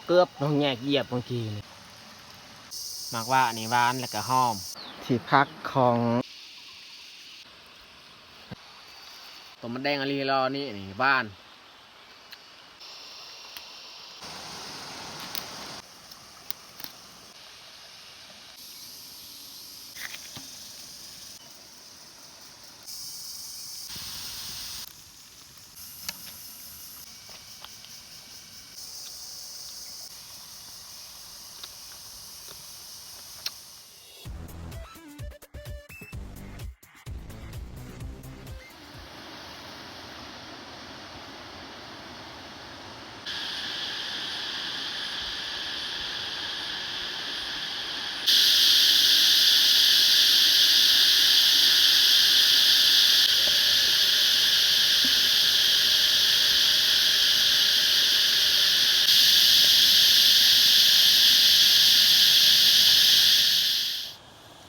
ເກືອບນ້ອງແຍກຢຽບເມື່ອກີ້ນີ້. ໝາກຫວ້ານີ້ຫວານແລ້ວກໍຫອມ. ທີ່ພັກຂອງ ຕົວມັນແດງອີ່ຫຼີລໍນີ້ ນີ້ຫວານ.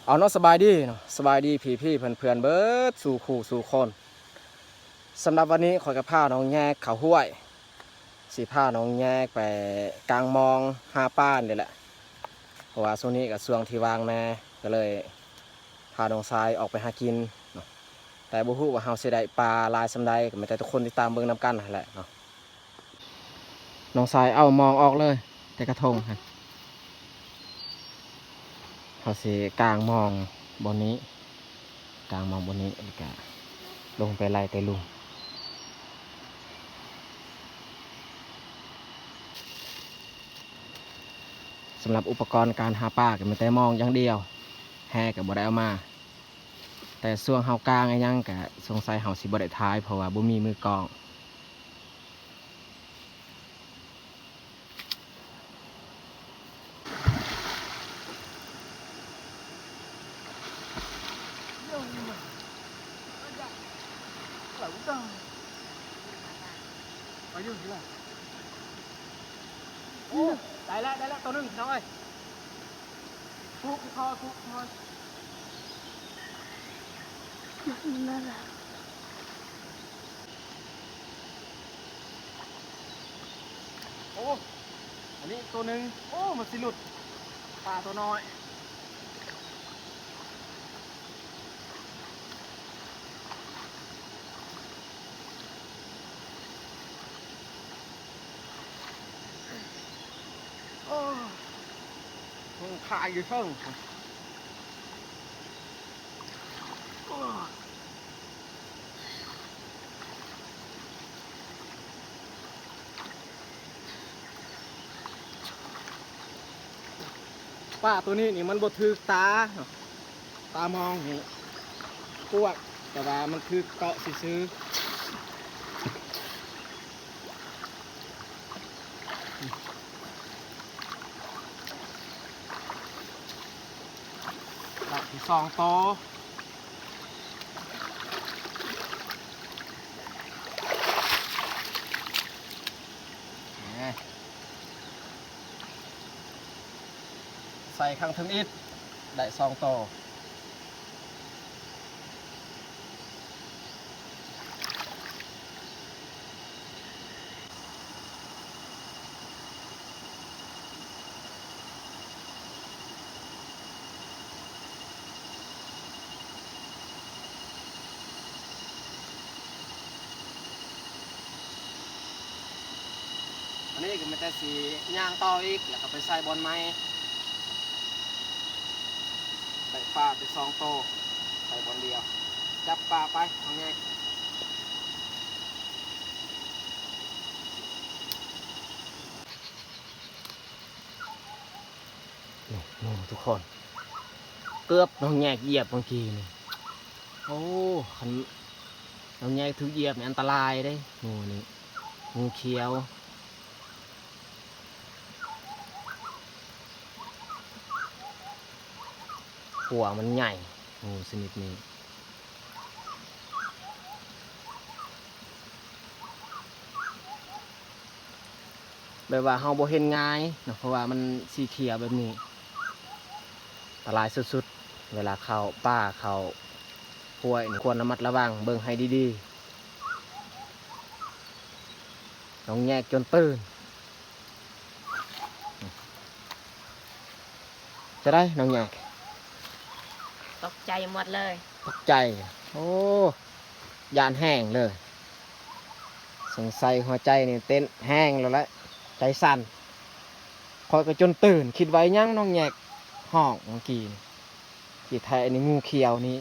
ເອົາເນາະ ສະບາຍດີເນາະ ສະບາຍດີພີ່ໆເພື່ອນໆເບິດສູ່ຄູ່ສູ່ຄົນ. ສຳລັບວັນນີ້ຂ້ອຍກໍພານ້ອງແຍກເຂົ້າຫ້ວຍ ຊິພານ້ອງແຍກໄປກາງມອງຫາປານີ້ແຫຼະ ເພາະວ່າຊ່ວງນີ້ກໍຊ່ວງທີ່ວ່າງແດ່ ກໍເລີຍພານ້ອງຊາຍອອກໄປຫາກິນເນາະ. ແຕ່ບໍ່ຮູ້ວ່າເຮົາຊິໄດ້ປາຫຼາຍສ່ຳໃດ ກໍມີແຕ່ທຸກຄົນຕິດຕາມເບິ່ງນຳກັນຫັ້ນແຫຼະເນາະ. ນ້ອງຊາຍເອົາມອງອອກເລີຍ ແຕ່ກະທົງຫັ້ນ ເຮົາຊິກາງມອງບ່ອນນີ້ ກາງມອງບ່ອນນີ້ ແລ້ວກະລົງໄປໄລ່ແຕ່ລຸ່ມ. ສຳລັບອຸປະກອນການຫາປາກໍມີແຕ່ມອງຢ່າງດຽວ ແຫກໍບໍ່ໄດ້ເອົາມາ. ແຕ່ຊ່ວງເຮົາກາງອີ່ຫຍັງກະສົງໄສເຮົາຊິບໍ່ໄດ້ຖ່າຍ ເພາະວ່າບໍ່ມີມືກ້ອງ. ໂອ້ ໄດ້ແລ້ວ ໄດ້ແລ້ວ ໂຕໜຶ່ງ ພີ່ນ້ອງເອີຍ. ທຸກ ພໍ່ທຸກ ໂອ້ ອັນນີ້ໂຕໜຶ່ງ. ໂອ້ ມັນຊິຫຼຸດ ປາໂຕນ້ອຍ. ໂອ້ ມັນຄາຢູ່ເທິງ. ປາໂຕນີ້ນີ້ມັນບໍ່ຖືກຕາເນາະ ຕາມອງນີ້ກວ້າງ ແຕ່ວ່າມັນຖືກເກາະຊື່ໆ. ໄດ້ສອງໂຕ. ໃສ່ຂ້າງເທິງອີກ ໄດ້ສອງໂຕ. ອັນນີ້ກໍມີແຕ່ຊິຍ່າງຕໍ່ອີກ ແລ້ວກໍໄປໃສ່ບ່ອນໃໝ່. ໄດ້ປາໄປສອງໂຕ ໃສ່ບ່ອນດຽວ. ຈັບປາໄປ ເອົາແຍກ. ນີ້ ນີ້ທຸກຄົນ ເກືອບນ້ອງແຍກຢຽບເມື່ອກີ້ນີ້. ໂອ້ ຄັນນ້ອງແຍກຖືກຢຽບນີ້ອັນຕະລາຍເດ້ ງູນີ້ ງູຂຽວ. ຂົວມັນໃຫຍ່ ງູຊະນິດນີ້. ແບບວ່າເຮົາບໍ່ເຫັນງ່າຍເນາະ ເພາະວ່າມັນສີຂຽວແບບນີ້ ອັນຕະລາຍສຸດໆ. ເວລາເຂົ້າປ່າເຂົ້າຫ້ວຍນີ້ ຄວນລະມັດລະວັງເບິ່ງໃຫ້ດີໆ. ນ້ອງແຍກຈົນຕື່ນ. ຈະໄດ້ນ້ອງແຍກ? ຕົກໃຈໝົດເລີຍ. ຕົກໃຈ? ໂອ້ ຢ້ານແຮງເລີຍ. ສົງໄສຫົວໃຈນີ້ເຕັ້ນແຮງແລ້ວແຫຼະ, ໃຈສັ່ນ. ຂ້ອຍກໍຈົນຕື່ນ, ຄິດວ່າຫຍັງນ້ອງແຍກຮ້ອງເມື່ອກີ້ນີ້. ທີ່ແທ້ນີ້ງູຂຽວນີ້.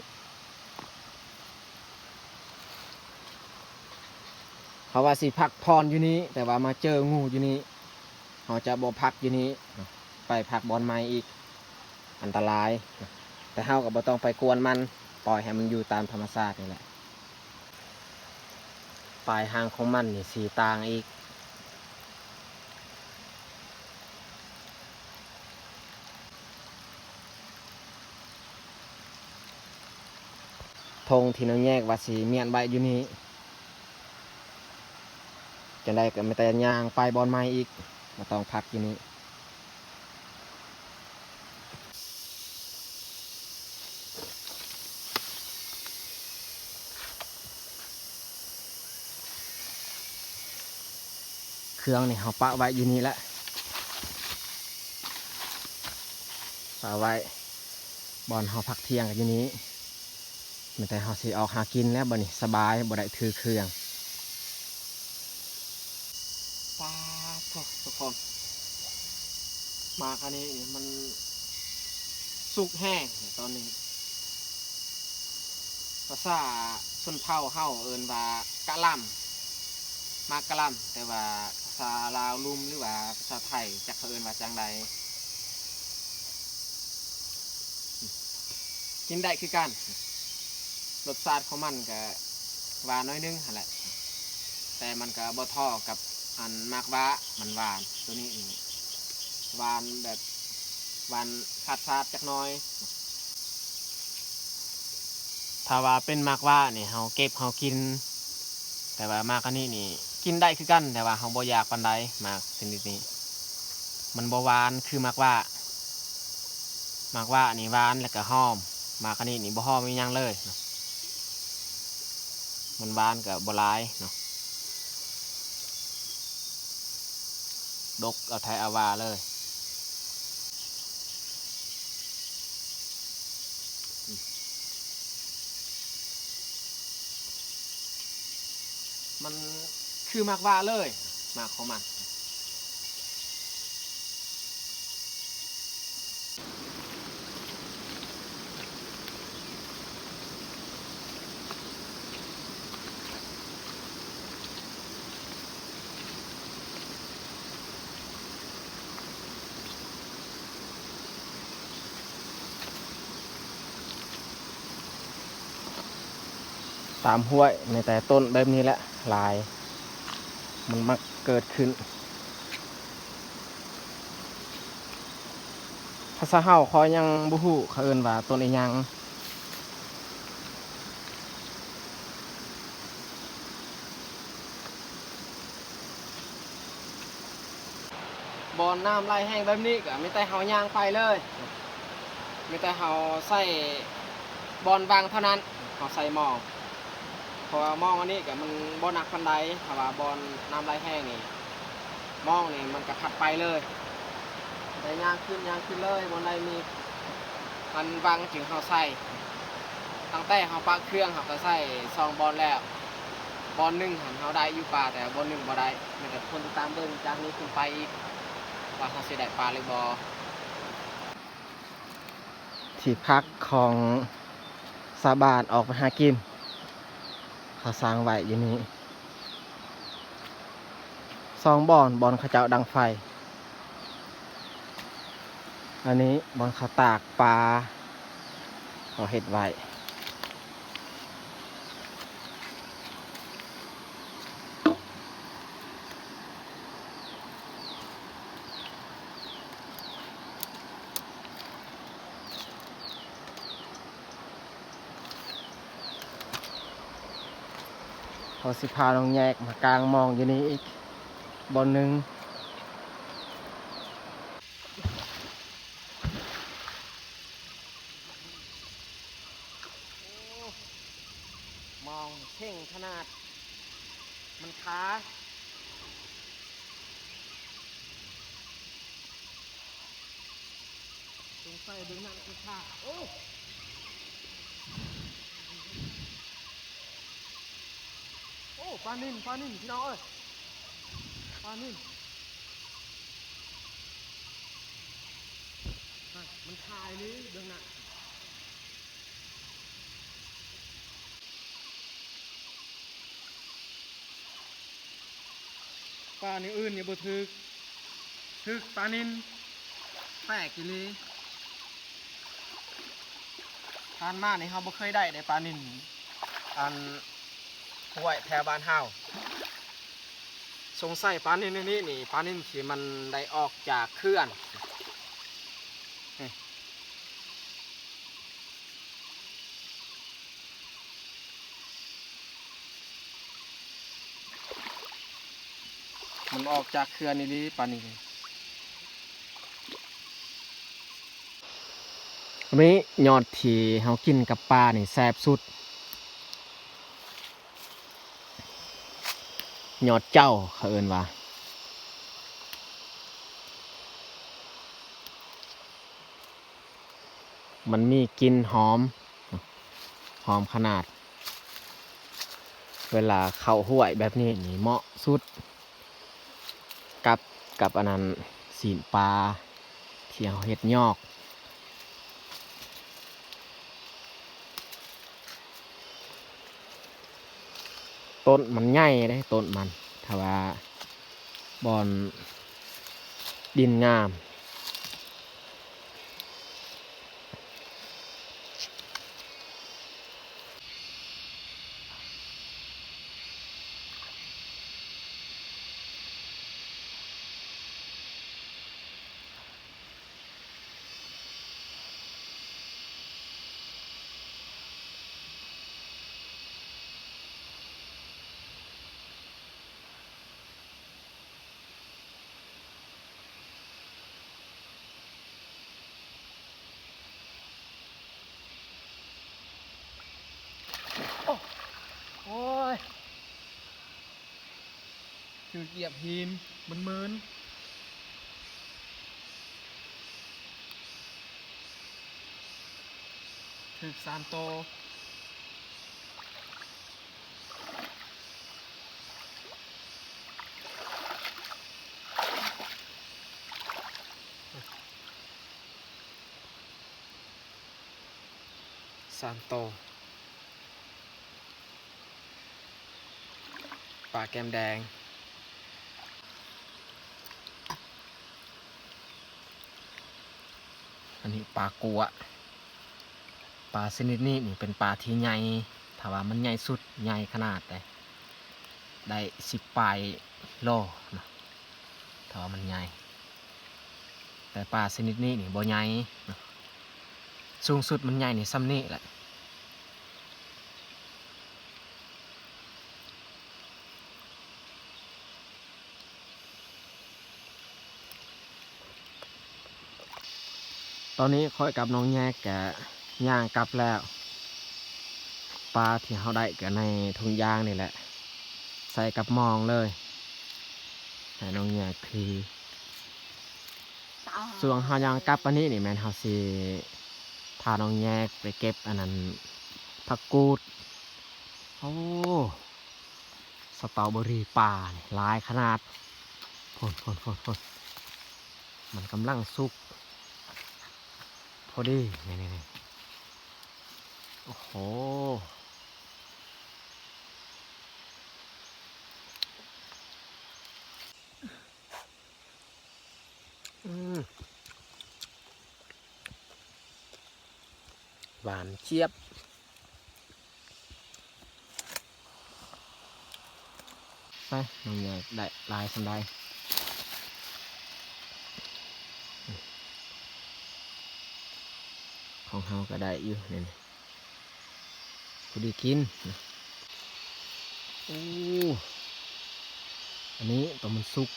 ເຮົາວ່າຊິພັກຜ່ອນຢູ່ນີ້, ແຕ່ວ່າມາເຈີງູຢູ່ນີ້. ເຮົາຈະບໍ່ພັກຢູ່ນີ້, ໄປພັກບ່ອນໃໝ່ອີກ, ອັນຕະລາຍ. ແຕ່ເຮົາກໍບໍ່ຕ້ອງໄປກວນມັນ, ປ່ອຍໃຫ້ມັນຢູ່ຕາມທຳມະຊາດນີ້ແຫຼະ. ປາຍຫາງຂອງມັນນີ້ສີ່ຕ່າງອີກ. ຖົງທີ່ນ້ອງແຍກວ່າຊິມ້ຽນໄວ້ຢູ່ນີ້, ຈັ່ງໃດກໍມີແຕ່ຍ່າງໄປບ່ອນໃໝ່ອີກ, ບໍ່ຕ້ອງພັກຢູ່ນີ້. ເຄື່ອງນີ້ເຮົາປະໄວ້ຢູ່ນີ້ແຫຼະ, ປະໄວ້ບ່ອນເຮົາພັກທ່ຽງກັນຢູ່ນີ້. ມີແຕ່ເຮົາຊິອອກຫາກິນແລ້ວ, ບັດນີ້ສະບາຍ, ບໍ່ໄດ້ຖືເຄື່ອງ. ປາໂທ້ ທຸກຄົນ, ໝາກອັນນີ້ນີ້ມັນສຸກແຮງຕອນນີ້. ພາສາຊົນເຜົ່າເຮົາເອີ້ນວ່າກະຫຼໍ່າ, ໝາກກະຫຼໍ່າ, ແຕ່ວ່າພາສາລາວລຸ່ມ ຫຼືວ່າພາສາໄທ ຈັກເຂົາເອີ້ນວ່າຈັ່ງໃດ. ກິນໄດ້ຄືກັນ, ລົດຊາດຂອງມັນກະຫວານໜ້ອຍໜຶ່ງຫັ້ນແຫຼະ, ແຕ່ມັນກະບໍ່ທໍ່ກັບອັນໝາກຫວ້າ, ມັນຫວານ. ໂຕນີ້ຫວານແບບຫວານຊາດໆຈັກໜ້ອຍ. ຖ້າວ່າເປັນໝາກຫວ້ານີ້ ເຮົາເກັບເຮົາກິນ, ແຕ່ວ່າໝາກອັນນີ້ນີ້ກິນໄດ້ຄືກັນ, ແຕ່ວ່າເຮົາບໍ່ຢາກປານໃດ. ໝາກຊະນິດນີ້ມັນບໍ່ຫວານຄືໝາກຫວ້າ. ໝາກຫວ້ານີ້ຫວານແລ້ວກໍຫອມ, ໝາກອັນນີ້ນີ້ບໍ່ຫອມອີ່ຫຍັງເລີຍ, ມັນຫວານກໍບໍ່ຫຼາຍເນາະ, ດົກເອົາໄທເອົາວ່າເລີຍ. ມັນຄືໝາກຫວ້າເລີຍ, ໝາກຂອງມັນ. ຕາມຫ້ວຍມີແຕ່ຕົ້ນແບບນີ້ແຫຼະຫຼາຍ, ມັນມັກເກີດຂຶ້ນ. ພາສາເຮົາຂ້ອຍຍັງບໍ່ຮູ້ເຂົາເອີ້ນວ່າຕົ້ນອີ່ຫຍັງ. ບ່ອນນ້ຳໄຫຼແຮງແບບນີ້ກໍມີແຕ່ເຮົາຍ່າງໄປເລີຍ, ມີແຕ່ເຮົາໃຊ້ບ່ອນວັງເທົ່ານັ້ນ, ເຮົາໃຊ້ມອງ. ເພາະວ່າມອງອັນນີ້ກໍມັນບໍ່ໜັກປານໃດ, ຖ້າວ່າບ່ອນນ້ຳໄຫຼແຮງນີ້ ມອງນີ້ມັນກໍພັດໄປເລີຍ, ໄດ້ຍ່າງຂຶ້ນຍ່າງຂຶ້ນເລີຍ. ບ່ອນໃດມີອັນວັງຈຶ່ງເຮົາໃຊ້, ຕັ້ງແຕ່ເຮົາປະເຄື່ອງເຮົາກໍໃຊ້ສອງບ່ອນແລ້ວ, ບ່ອນໜຶ່ງຫັ້ນເຮົາໄດ້ຢູ່ປາ, ແຕ່ບ່ອນໜຶ່ງບໍ່ໄດ້. ມີແຕ່ຄົນຕິດຕາມເບິ່ງຈາກນີ້ຂຶ້ນໄປອີກ ວ່າເຮົາຊິໄດ້ປາຫຼືບໍ່. ທີ່ພັກຂອງຊາວບ້ານອອກໄປຫາກິນ, ເຂົາສ້າງໄວ້ຢູ່ນີ້ສອງບ່ອນ, ບ່ອນເຂົາເຈົ້າດັງໄຟ, ອັນນີ້ບ່ອນເຂົາຕາກປາ ເຂົາເຮັດໄວ້. ເຮົາຊິພານ້ອງແຍກມາກາງມອງຢູ່ນີ້ອີກບ່ອນໜຶ່ງ. ມອງເຄັ່ງຂະໜາດ ມັນຄາ. ໃສ່ເບິ່ງນັ້ນຄືຂ້າ ໂອ້ ໂອ້ ປານິນ ປານິນ ພີ່ນ້ອງເອີຍ ປານິນ ນັ້ນ ມັນຄາອີ່ຫຼີເບິ່ງນັ້ນ. ປາແນວອື່ນນີ້ບໍ່ຖືກ ຖືກປານິນ ແປກອີ່ຫຼີ. ຜ່ານມານີ້ເຮົາບໍ່ເຄີຍໄດ້ເດ້ປານິນ ອັນ ຫ້ວຍແຖວບ້ານເຮົາ. ສົງໄສປານິນໃນນີ້ນີ້ ປານິນທີ່ມັນໄດ້ອອກຈາກເຂື່ອນ. ມັນອອກຈາກເຂື່ອນອີ່ຫຼີປານນີ້. ອັນນີ້ຍອດທີ່ເຮົາກິນກັບປານີ້ແຊບສຸດ ຍອດເຈົ້າເຂົາເອີ້ນວ່າ. ມັນມີກິ່ນຫອມ ຫອມຂະໜາດ. ເວລາເຂົ້າຫ້ວຍແບບນີ້ນີ້ເໝາະສຸດ ກັບ ກັບອັນນັ້ນ ຊີ້ນປາທີ່ເຮົາເຮັດຍອກ. ຕົ້ນມັນໃຫຍ່ເດ້ ຕົ້ນມັນ ຖ້າວ່າບ່ອນດິນງາມ. ໂອ້ຍ ຖືກຢຽບຫີນເມີນໆ ຖືກສາມໂຕ. ສາມໂຕ ປາແກ້ມແດງ. ອັນນີ້ປາກົວ. ປາຊະນິດນີ້ນີ້ເປັນປາທີ່ໃຫຍ່ ຖ້າວ່າມັນໃຫຍ່ສຸດ ໃຫຍ່ຂະໜາດໃດ ໄດ້ສິບປາຍໂລນະ ຖ້າວ່າມັນໃຫຍ່. ແຕ່ປາຊະນິດນີ້ນີ້ບໍ່ໃຫຍ່ນະ ສູງສຸດມັນໃຫຍ່ນີ້ຊ່ຳນີ້ແຫຼະ. ຕອນນີ້ຂ້ອຍກັບນ້ອງແຍກກະຍ່າງກັບແລ້ວ. ປາທີ່ເຮົາໄດ້ກະໃນຖົງຢາງນີ້ແຫຼະ ໃສ່ກັບມອງເລີຍ ໃຫ້ນ້ອງແຍກຖື. ຊ່ວງເຮົາຍ່າງກັບປານນີ້ນີ້ ແມ່ນເຮົາຊິພານ້ອງແຍກໄປເກັບອັນນັ້ນ ຜັກກູດ. ໂອ້ ສະຕໍເບີຣີປ່ານີ້ຫຼາຍຂະໜາດ. ພຸ້ນໆໆໆ ມັນກຳລັງສຸກພໍດີ ນີ້ໆໆ. ໂອ້ໂຫ ອືມ ຫວານຈຽບ. ໄປ ນ້ອງຢາກໄດ້ຫຼາຍສ່ຳໃດ ຂອງເຮົາກະໄດ້ຢູ່ນີ້ ພໍດີກິນ. ໂອ້ ອັນນີ້ໂຕມັນສຸກ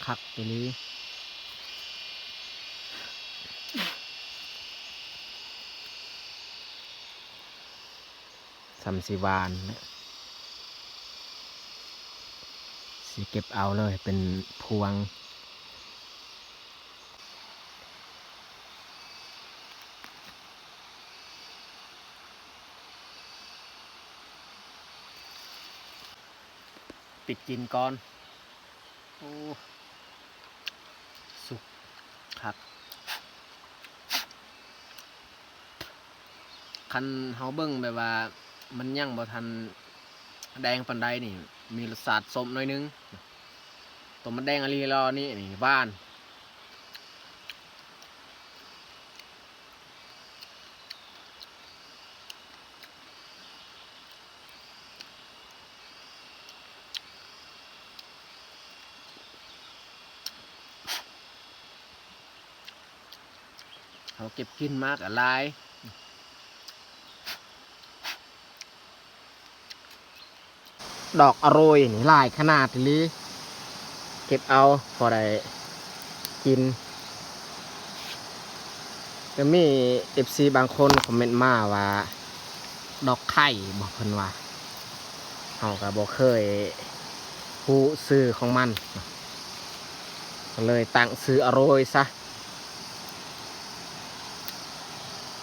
ຄັກອີ່ຫຼີ. ຊ່ຳຊິຫວານ ຊິເກັບເອົາເລີຍເປັນພວງ. ກິນກ່ອນ. ໂອ້ ສຸກຄັກ. ຄັນເຮົາເບິ່ງແບບວ່າມັນຍັງບໍ່ທັນແດງປານໃດນີ້ ມີລົດຊາດສົ້ມໜ້ອຍໜຶ່ງ. ໂຕມັນແດງອີ່ຫຼີລະນີ້ ນີ້ຫວານ. ເຮົາເກັບກິນມາກະຫຼາຍ. ດອກອະໂຣຍນີ້ຫຼາຍຂະໜາດອີ່ຫຼີ ເກັບເອົາພໍໄດ້ກິນ. ກໍມີເອັຟຊີບາງຄົນຄອມເມັນມາວ່າ ດອກໄຂ່ບໍ ເພິ່ນວ່າ. ເຮົາກໍບໍ່ເຄີຍຮູ້ຊື່ຂອງມັນ ກໍເລີຍຕັ້ງຊື່ອະໂຣຍຊະ.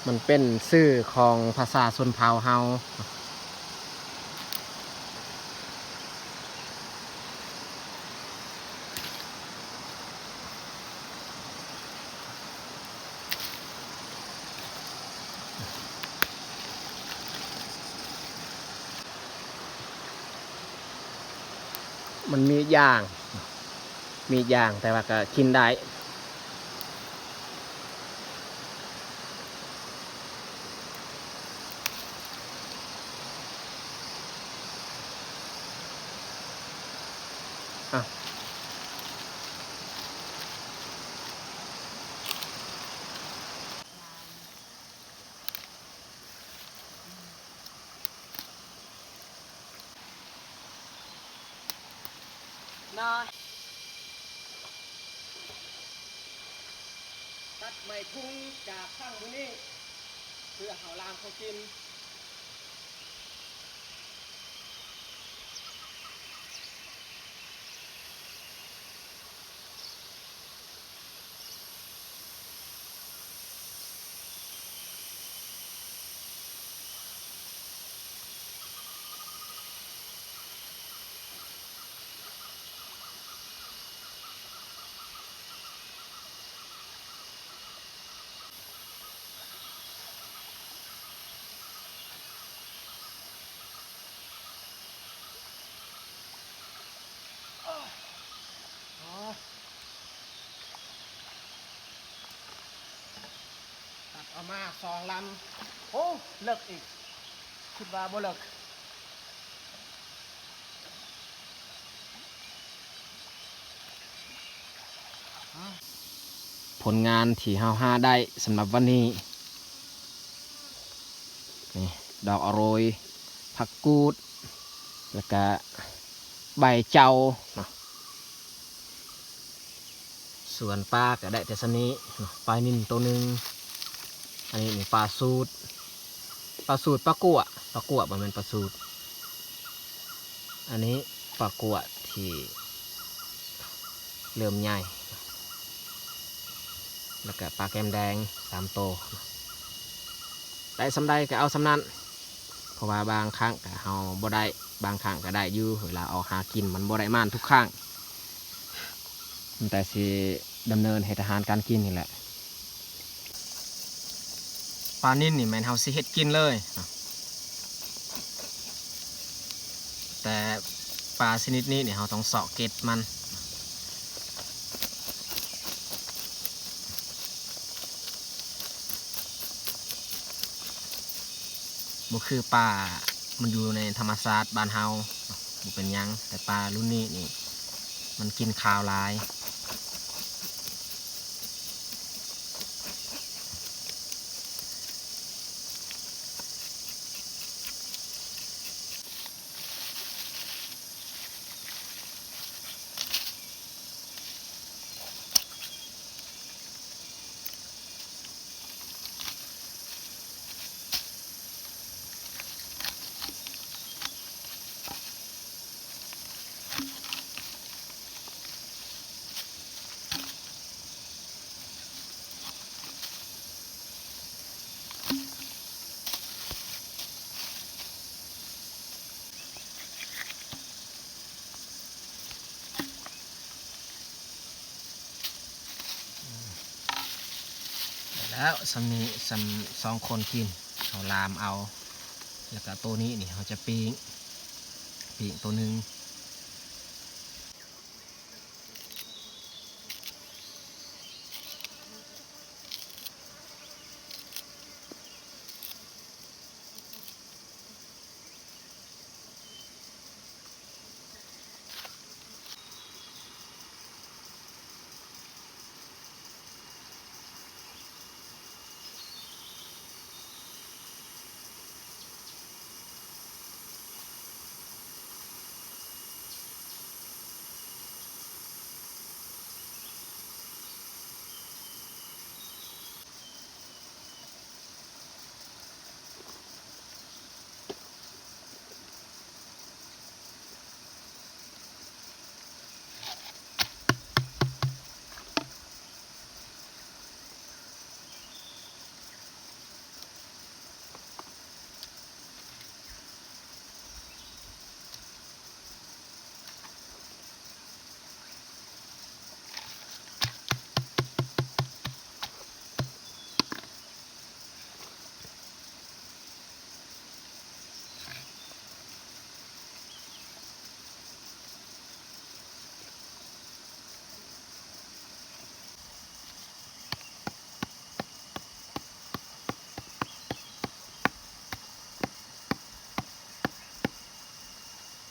ມັນເປັນຊື່ຂອງພາສາຊົນເຜົ່າເຮົາ. ມັນມີຢ່າງ ມີຢ່າງ ແຕ່ວ່າກໍກິນໄດ້. ນາຍ ຕັດໄມ້ພຸງຈາກຝັ່ງຜູ້ນີ້ ເພື່ອເຮົາລາມເຂົາກິນ. ຕັດເອົາມາສອງລຳ. ໂອ້ ເລິກອີກ ຄິດວ່າບໍ່ເລິກ. ຜົນງານທີ່ເຮົາຫາໄດ້ສຳລັບວັນນີ້ ນີ້ ດອກອະໂຣຍ, ຜັກກູດ ແລ້ວກະໃບເຈົ້າເນາະ. ສ່ວນປາກໍໄດ້ແຕ່ສ່ຳນີ້ເນາະ, ປານິນໂຕໜຶ່ງ. ອັນນີ້ນີ້ປາສູດ, ປາສູດ, ປາກົວ, ປາກົວ ບໍ່ແມ່ນປາສູດ. ອັນນີ້ປາກົວທີ່ເລີ່ມໃຫຍ່ ແລ້ວກະປາແກ້ມແດງສາມໂຕ. ໄດ້ສ່ຳໃດກໍເອົາສ່ຳນັ້ນ ເພາະວ່າບາງຄັ້ງກໍເຮົາບໍ່ໄດ້, ບາງຄັ້ງກໍໄດ້ຢູ່. ເວລາອອກຫາກິນມັນບໍ່ໄດ້ໝານທຸກຄັ້ງ, ມີແຕ່ຊິດຳເນີນເຮັດອາຫານການກິນນີ້ແຫຼະ. ປານິນນີ້ແມ່ນເຮົາຊິເຮັດກິນເລີຍເນາະ, ແຕ່ປາຊະນິດນີ້ນີ້ເຮົາຕ້ອງເຊາະເກັດມັນ. ບໍ່ຄືປາ ມັນຢູ່ໃນທຳມະຊາດບ້ານເຮົາ ບໍ່ເປັນຫຍັງ, ແຕ່ປາລຸ້ນນີ້ນີ້ ມັນກິນຄາວຫຼາຍ. ເ ແລ້ວສ່ຳນີ້ ສ່ຳສອງຄົນກິນ ເຮົາລາມເອົາ ແລ້ວກະໂຕນີ້ນີ້ ເຮົາຈະປີ້ງ ປີ້ງໂຕໜຶ່ງ.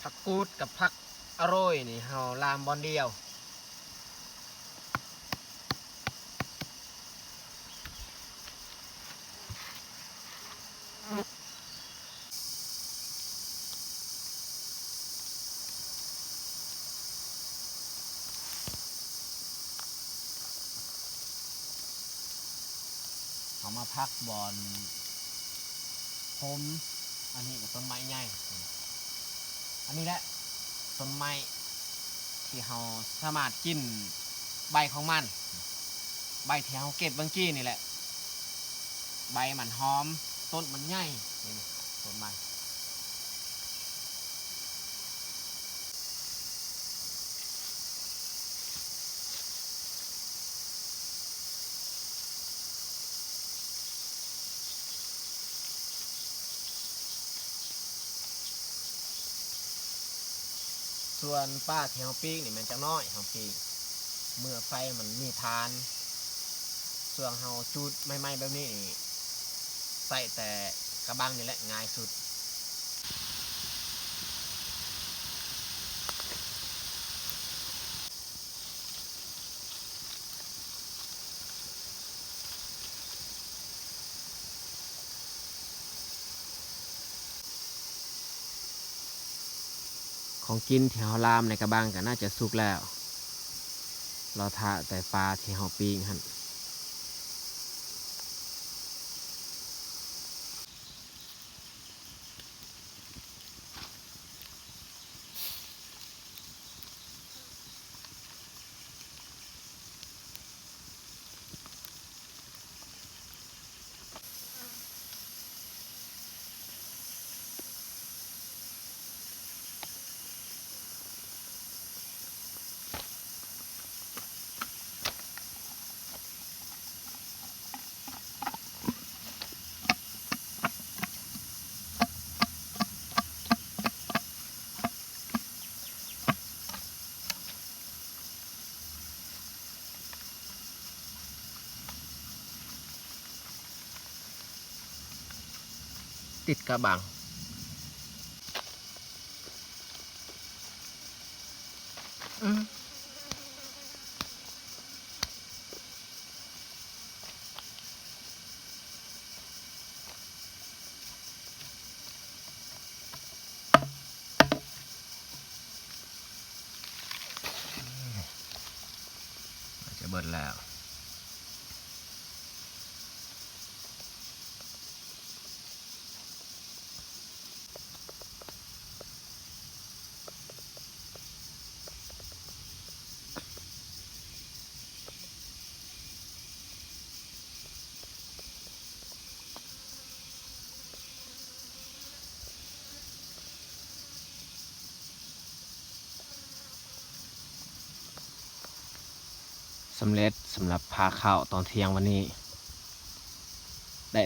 ຜັກກູດກັບຜັກອະໂຣຍນີ້ ເຮົາລາມບ່ອນດຽວ. ເຮົາມາພັກບ່ອນໂຮມ ອັນນີ້ກໍຕົ້ນໄມ້ໃຫຍ່ ອັນນີ້ແຫຼະ ຕົ້ນໄມ້ທີ່ເຮົາສາມາດກິນໃບຂອງມັນ ໃບທີ່ເຮົາເກັບເມື່ອກີ້ນີ້ແຫຼະ ໃບມັນຫອມ ຕົ້ນມັນໃຫຍ່ ນີ້ຕົ້ນມັນ. ສ່ວນປາທີ່ເຮົາປີ້ງນີ້ແມ່ນຈັກໜ້ອຍ ເຮົາປີ້ງເມື່ອໄຟມັນມີຖ່ານ. ຊ່ວງເຮົາຈູດໃໝ່ໆແບບນີ້ນີ້ ໃຊ້ແຕ່ກະບັງນີ້ແຫຼະງ່າຍສຸດ. ຂອງກິນທີ່ເຮົາລາມໃນກະບັງກໍໜ້າຈະສຸກແລ້ວ ລໍຖ້າແຕ່ປາທີ່ເຮົາປີ້ງຫັ້ນ. ຕິດກະບັງ. ຈະເບິດແລ້ວ. ສຳເລັດສຳລັບພາເຂົ້າຕອນທ່ຽງວັນນີ້.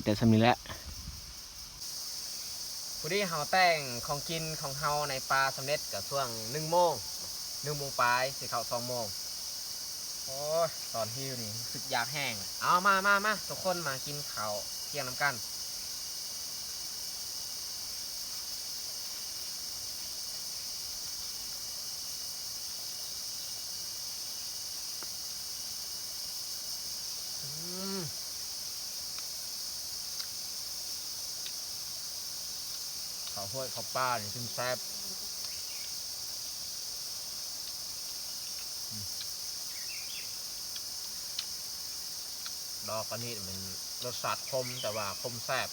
ແຕ່ສ່ຳນີ້ແຫຼະ. ພໍດີເຮົາແຕ່ງຂອງກິນຂອງເຮົາໃນປ່າສຳເລັດ ກໍຊ່ວງໜຶ່ງໂມງ ໜຶ່ງໂມງປາຍ ຊິເຂົ້າສອງໂມງ. ໂອ້ຍ ຕອນຫິວນີ້ຮູ້ສຶກຢາກແຮງ. ເອົາ ມາ ມາ ມາ ທຸກຄົນມາກິນເຂົ້າທ່ຽງນຳກັນ. ອືມ ເຂົ້າຫ້ວຍເຂົ້າປ່ານີ້ຈຶ່ງແຊບ. ອືມ ດອກອັນນີ້ມັນລົດຊາດຂົມ ແຕ່ວ່າຂົມແຊບ.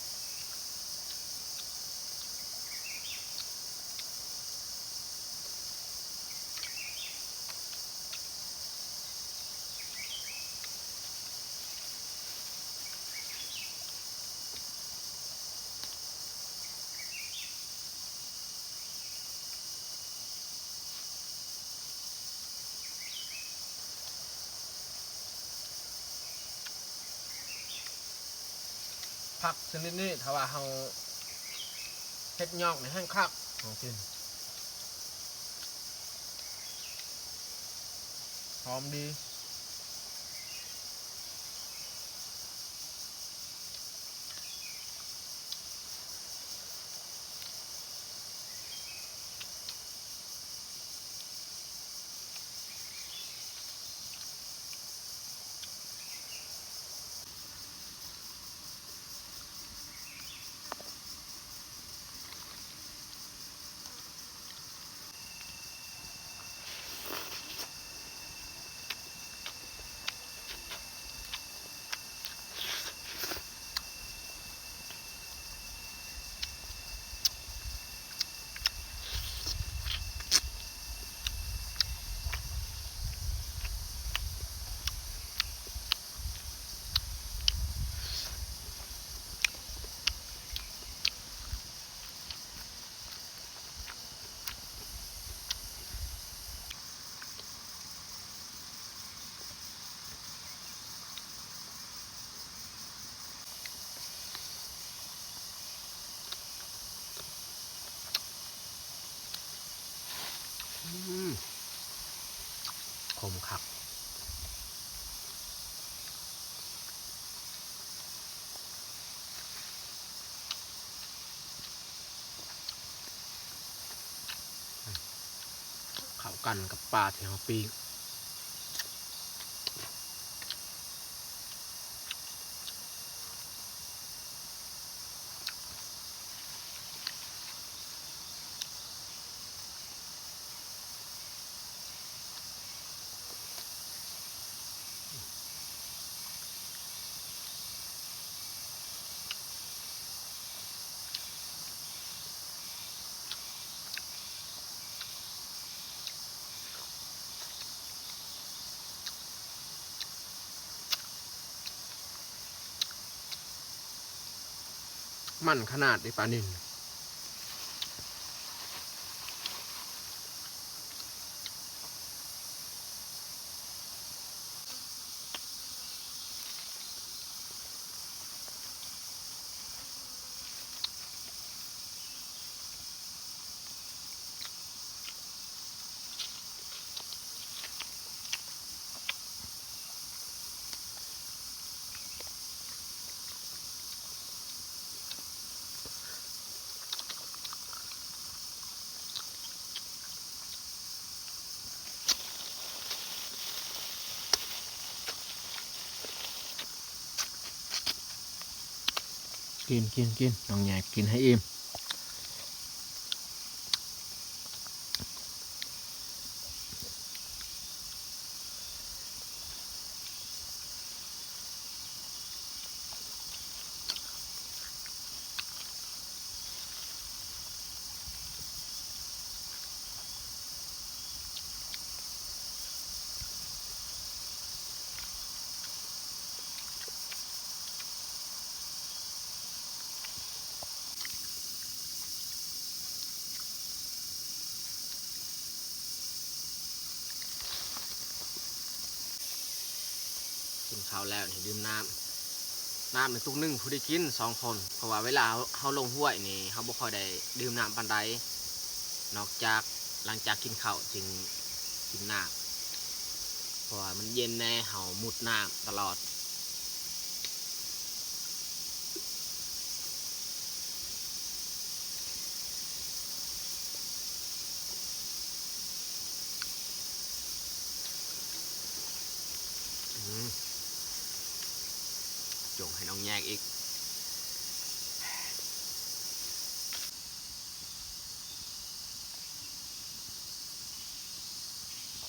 ຜັກຊະນິດນີ້ ຖ້າວ່າເຮົາເຮັດຍອກນີ້ແຮ່ງຄັກ ຂອງກິນ ຫອມດີ. ອືມ ຂົມຄັກ. ເຂົ້າກັນກັບປາທີ່ເຮົາປີ້ງ. ມັນຂະໜາດເດ້ປານິນ. ກິນ ກິນ ກິນ ນ້ອງໃຫຍ່ ກິນໃຫ້ອີ່ມ. ກິນເຂົ້າແລ້ວນີ້ດື່ມນ້ຳ. ນ້ຳນີ້ຕຸກໜຶ່ງພໍດີກິນສອງຄົນ ເພາະວ່າເວລາເຮົາ ເຮົາລົງຫ້ວຍນີ້ ເຮົາບໍ່ຄ່ອຍໄດ້ດື່ມນ້ຳປານໃດ ນອກຈາກຫຼັງຈາກກິນເຂົ້າຈຶ່ງກິນນ້ຳ ເພາະວ່າມັນເຢັນແດ່ ເຮົາມຸດນ້ຳຕະຫຼອດ. ອືມ ຈົ່ງໃຫ້ນ້ອງແຍກອີກ.